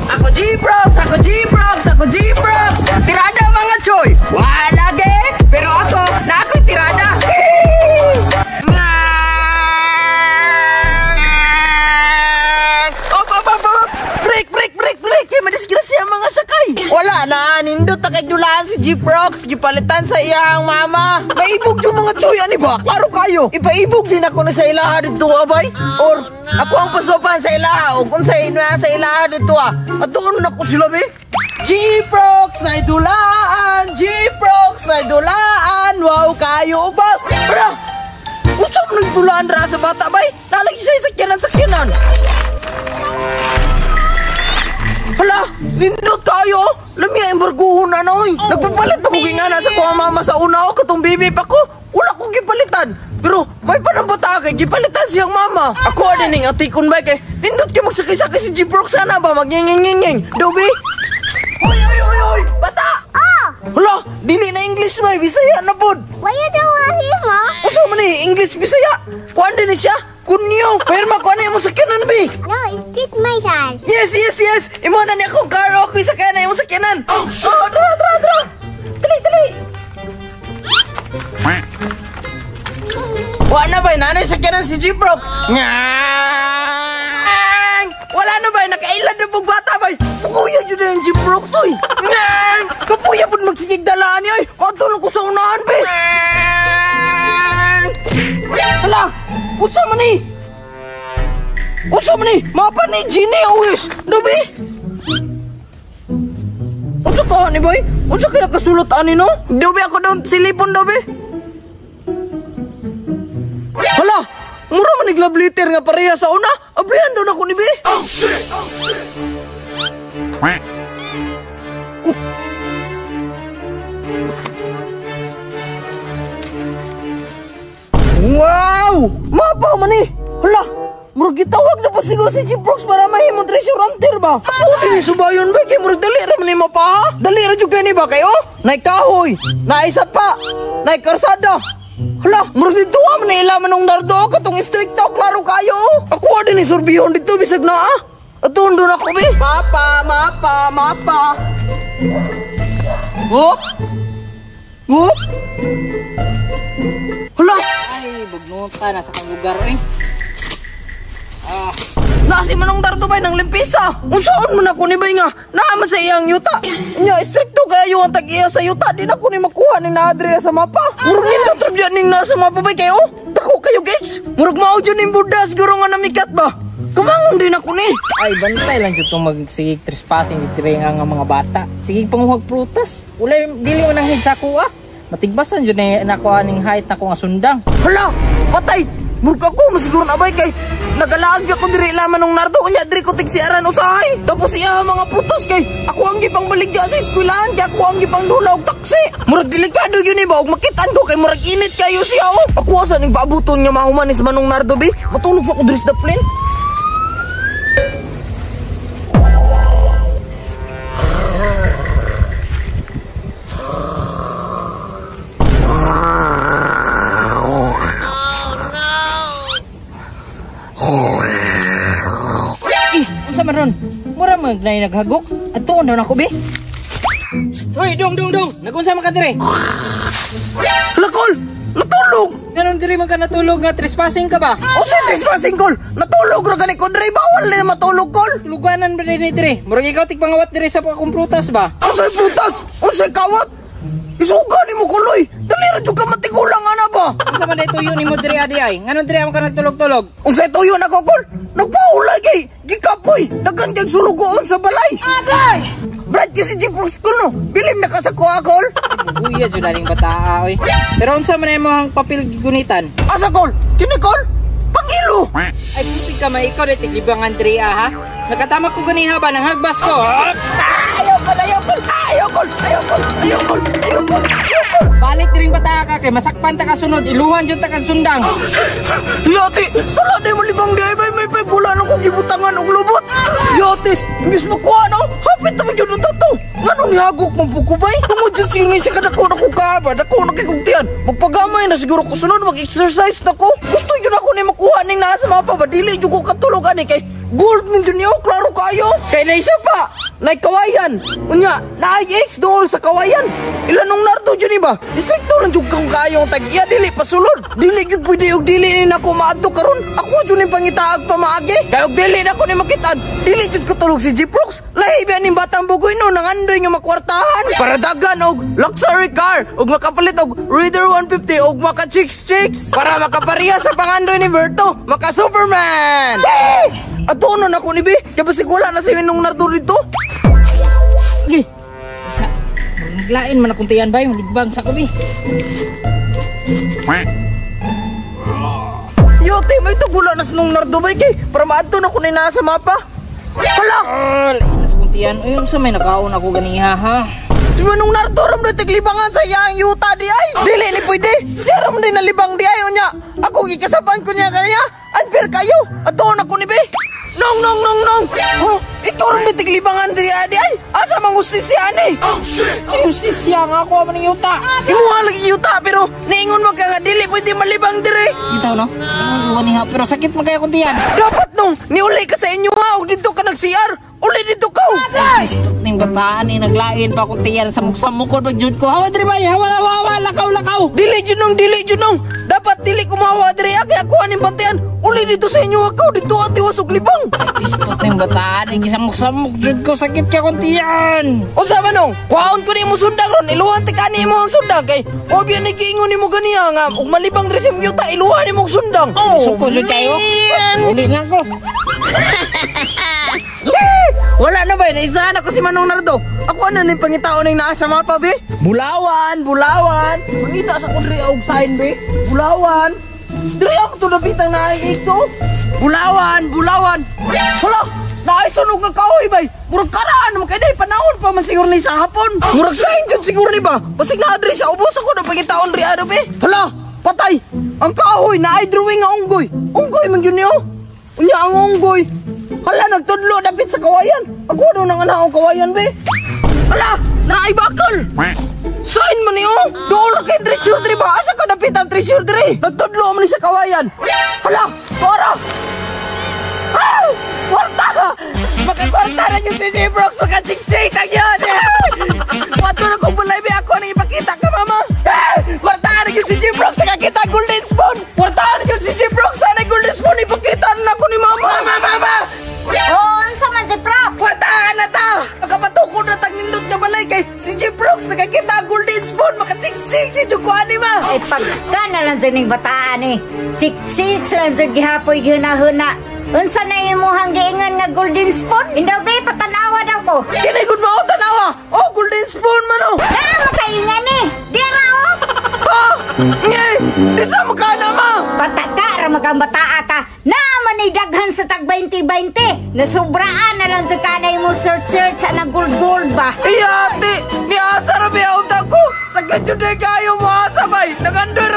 Ako G-Prox, ako G-Prox, ako G-Prox. Tirada mga choy. Wala ge, pero ako, na ako'y tirada. Op, op, op, op. Break, break, break, break. Kaya madisgrasya mga sakay. Wala na, nindot na kay dulaan si G-Prox. Gipalitan sa iyang mama. Maibog yung mga choy, ani ba? Klaro kayo. Ipaibog din ako na sa ilaha dito, abay. Or, ako ang pasopan sa ilaha. O kung sa ina sa ilaha dito, ah. At doon na ko sila, be. G-Prox na idulaan! G-Prox na idulaan! Wow, kayo, boss! Bra! Unsa man nagdulaan ra sa bata, bay? Nalagi siya sakyanan-sakyanan. Hala, nindot kayo. Lami ang barguhon na oy. Nagpapalit pa ko gingana sa kuha mama sa una o katong bibi pa ko. Wala ko gipalitan. Pero may panang bata kay gipalitan siyang mama. Ako din ning atikon bay kay nindot kay magsakay-sakay si G-Prox sana ba magnginginginging. Dobi. Oy oy oy oy, bata. Oh, Hala, dili na English bay, Bisaya na pod. why you don't want him, huh? Unsa man ni English Bisaya? Kuan din ni siya. Kunyo. Pirma ko ano imong sakyanan bi. No, it's fit my car. Yes, yes, yes. Imo na ni akong car. Okay, sakyanan imong sakyanan. Oh, tara, tara, tara. Dali, dali. Wala na ba? Nanay sakyanan si G-Prox. Ngang! Wala na ba? Nakailad na pong bata ba? Pukuya yun na yung G-Prox, oy. Ngang! Kapuya po magsigig dalaan niya, oy. Matulog ko sa unahan, be. Ngang! Hala! Unsa man ni? Unsa man ni? Mapa ni Genie, owish. Dobi? Unsa ka ni boy? Unsa ka nakasulot ani no? Dobi ako doon silipon dobi. Hala, mura man ni love letter nga pareha sa una. Abrihan doon ako ni be. Oh shit! Oh shit! Wow! Mapa man ni. Hala, murag gitawag na po siguro si G-Prox para mahimong treasure hunter ba? Ako din ni subayon ba? Kay murag dali ra man ni mapaha. Dali ra jud kay ni ba kayo? Nay kahoy, naay sapa, naay karsada. Hala, murag dito man ni ila manong nardo katong stricto klaro kayo. Ako din ni surbihon dito bisag naa. Aton doon ako be. Mapa, mapa, mapa. Hop. Hop. Hala. Ay, bugnuta nasa kang lugar eh. Ah, Nasi manong dardo bay ng limpisa. Unsaon man ako ni bay nga naa man sa iyang yuta. Nya stricto kayo ang tag-iya sa yuta. Di na ko ni makuha ni naadre sa mapa. Murag nindot ra gyud ning nasa mapa bay kayo. Dako kayo guys. Murag mao jud ning Buddha siguro nga namikat ba. Kamangon din ako ni. Ay, bantay lang jud tong magsigig trespassing diri nga nga mga bata. Sige panguhag prutas. Ulay dili man ang hid sa ako ah. Matigbasan jud ni nakuha ning height nako nga sundang. Hala, patay. Murag ako masiguro na bay kay nagalaag ko diri laman ng nardo unya diri ko tigsiaran usahay. Tapos iya mga prutas kay ako ang gipang baligya sa eskwelahan kay ako ang gipang dula og taksi. Murag delikado yun eh ba og makitaan ko kay murag init kayo siya oh. Ako asa ning paabuton nga mahuman ni sa manong nardo be. Matulog pa ko diri sa plane. Unsa man ron? Mura man nay naghagok. Adtuon daw nako be. Hoy, dong dong dong. Nagunsa man ka dire? Lakol, natulog. Nganon diri man ka natulog nga trespassing ka ba? Usa trespassing kol. Natulog ra gani ko diri, bawal na matulog kol. Tuluganan ba diri dire? Murag ikaw tigpangawat diri sa akong prutas ba? Unsay prutas? Unsay kawat? Isuga nimo kuloy. Dali ra jud ka matigulang ana ba? Unsa man day tuyo nimo diri adi ay? Nganon diri man ka nagtulog-tulog? Unsay tuyo nako kol? Nagpaulay kay gikapoy. Daghan kay sulugoon sa balay. Agay! Brad kasi G-Prox kol no. Bilin na ka sa kuha kol. Buya jud aning bataa oy. Pero unsa man imong papel gigunitan? Asa kol? Kini kol? Pangilo. Ay puti ka may ikaw day tiglibangan diri ah, ha. Nakatama ko ganiha ba nang hagbas ko? Ayaw kol, ayaw kol, ayaw kol, ayaw kol, ayaw kol, ayaw kol, ayaw kol. Balik diring bataa ka kay masakpan ta ka sunod, iluhan jud ta kag sundang. Yati, sala di mo libang di bay may peg wala na ko gibutangan og lubot. Yatis, imbis makuha no, hapit naman jud ang tato. Nganong nihagok mong pukubay? Tungod sa singin siya kadako na ko ka ba, dako na kay kog tiyan. Magpagamay na siguro ko sunod, mag-exercise na ko. Gusto jud ako ni makuha ning naa sa mapa ba, dili jud ko katulog ani kay gold man jud niyo, klaro kayo. Kay na isa pa, nay kawayan. Unya, naay X dool sa kawayan. Ila nung Nardo jud ni ba? Distrikto lang jud kang kayo ang tag-iya, dili pasulod. Dili jud pwede og dili ni nako maadto karon. Ako jud ning pangitaag pamaagi. Kay og dili nako ni makitaan, dili jud katulog si Jeprox. Lahi ba ning batang bugoy no nangandoy nga makwartahan para dagan og luxury car og makapalit og Raider 150 og maka chicks chicks para makapareha sa pangandoy ni Berto, maka Superman. Hey! Ato na nako ni be, kay basig wala na si nung Nardo dito. Gi. Sa maglain man akong tiyan bay, maligbang sa ko bi. Yote, may tugula na sa nung Nardo bay kay para maadto na ko ni naa sa mapa. Hala! Ah, lain na sa kong tiyan. Uy, unsa may nakaon ako ganiha ha? Si Manong Nardo ram na tiglibangan sa iyang yuta di ay. Dili ni pwede. Siya ram din nalibang di ay unya. Ako gikasapan ko niya kaniya. Unfair kayo. Ato na ko ni be. Nong nong nong nong. Oh, ikaw ram na tiglibangan di ay di ay. Asa mang hustisya ani? Sa hustisya nga ako man ning yuta. Imuha lagi yuta pero niingon man ka nga dili pwede malibang dire. Bitaw no? Ingon ko ganiha pero sakit man kaya akong tiyan. Dapat nung niuli ka sa inyo ha og dito ka nag-CR. Uli dito ka. Pistot ning bataan ni naglain pa akong tiyan sa muksamukod pag jud ko. Hawa diri bay, hawa hawa hawa, lakaw lakaw. Dili jud nung, dili jud nung. Dapat dili kumawa dire kay ako aning bantayan. Uli dito sa inyo ako dito ati wasog libang. Pistot ning bataan ni gisamok-samok jud ko, sakit kay akong tiyan. Unsa man nung? Kuhaon ko nimo sundang ron, iluhan ti kani imo ang sundang kay obyo ni giingon nimo ganiya nga ug malibang diri sa imong yuta iluhan nimo og sundang. Oh, suko jud kayo. Uli lang ko. Wala na ba? Naisahan ako si Manong Nardo. Ako ano ni pangitao ning naa sa mapa, be? Bulawan, Bulawan. Pangita sa kundri og sign, be. Bulawan. Diri ako to napitang naay ikso. Bulawan, Bulawan. Hala, naay sunog nga kahoy, bay. Murag karaan man kay day panahon pa man siguro ni sa hapon. Murag sign jud siguro ni ba? Basig na diri sa ubos ako na pangitaon ri ano, be. Hala, patay. Ang kahoy naay drawing nga unggoy. Unggoy man gyud niyo. Unya ang unggoy. Hala, nagtudlo dapit sa kawayan. Ako daw nang anak ang kawayan, be. Hala, naay bakal. Sign man niyo. Doon ra kay treasure diri ba? Asa ka dapit ang treasure diri? Nagtudlo man ni sa kawayan. Hala, para. Ah! Kwarta! Makakwarta na yung si Jeprox. Maka 6-6 ang yun. Wato na kong balay, be. Ako nang ipakita ka, mama. Kwarta na yung si Jeprox. Nakakita golden spoon. Kwarta na yung si Jeprox. Sana golden spoon. Ipakita na ako ni mama. Mama, mama! Oh, unsa man Jeprox? Kwartahan na ta! Makapatukod na tag nindot nga balay kay si Jeprox nakakita ang golden spoon. Maka 6-6 si Jukuani, ma. Ay pagka na lang dyan ning bataan eh. Chik-chik lang dyan gihapoy gihuna-huna. Unsa na imuhang giingan nga golden spoon? Indaw be, patanawa daw ko. Kini gud mao tanawa. Oh, golden spoon man oh. Na makaingan eh. Di ra oh. Ha? Nge, di sa makana ma. Pataka ra magang bataa ka. Naa man daghan sa tag 20-20. Nasubraan na lang sa kanay mo search-search sa nang gold-gold ba. Iya, ate, ni asa ra biya unta ko. Sakit jud kayo mo asa bay. Nangandoy